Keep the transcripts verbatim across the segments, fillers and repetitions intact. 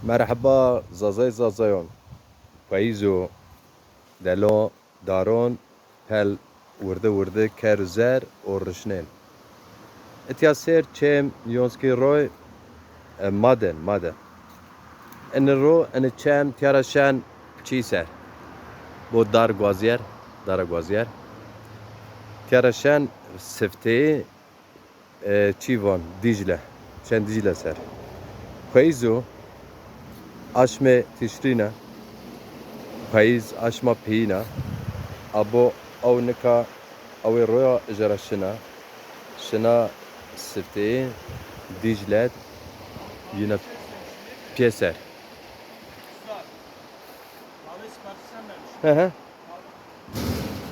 Merheba Zazay Zazayon. Payîz o, delo, daron, pel wirdi wirdi ker û zer û rişnên. Itya sêr çêm Yonskî roy, e, maden, maden. Ini ro, ini çem tiyara şen çî ser. Bo dar guaziyer, dara guaziyer. Tiyara şen sifteyî, e, çî van, Dîcle. Şen Dîcle ser. Payîz o, aşmê tişrîn a. Payîz aşma peyîn a. Abo ew nika, ewê roya ijara şina. Şina sifteyê Dîcle yine pêser. Hı hı.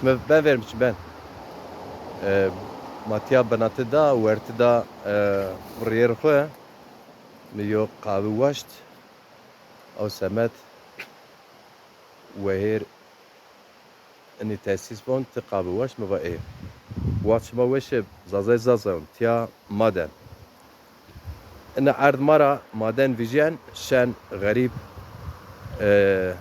Mi ben vermişim ben. E, ma tiya binatî da, wertî da, e, riyêr xwu. Mi yo qahwe waşt. Ew semed wehêr inî tesîs von, ti qahwe waşt, mi va ê. Waxt şima weş ê, Zazay Zazayon, tiya maden. Ina erd ma ra maden vijyen, şen xerîb, e,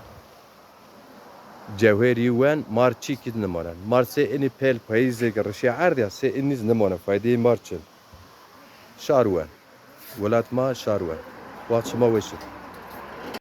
cewherî wen, mar çîkî nimonen. Mar sê inî pel payîzêk rişya erd ya, sê inî z nimonen, faydeyê mar çin. Şar wen. Welat ma şar wen. Waxt şima weş ê.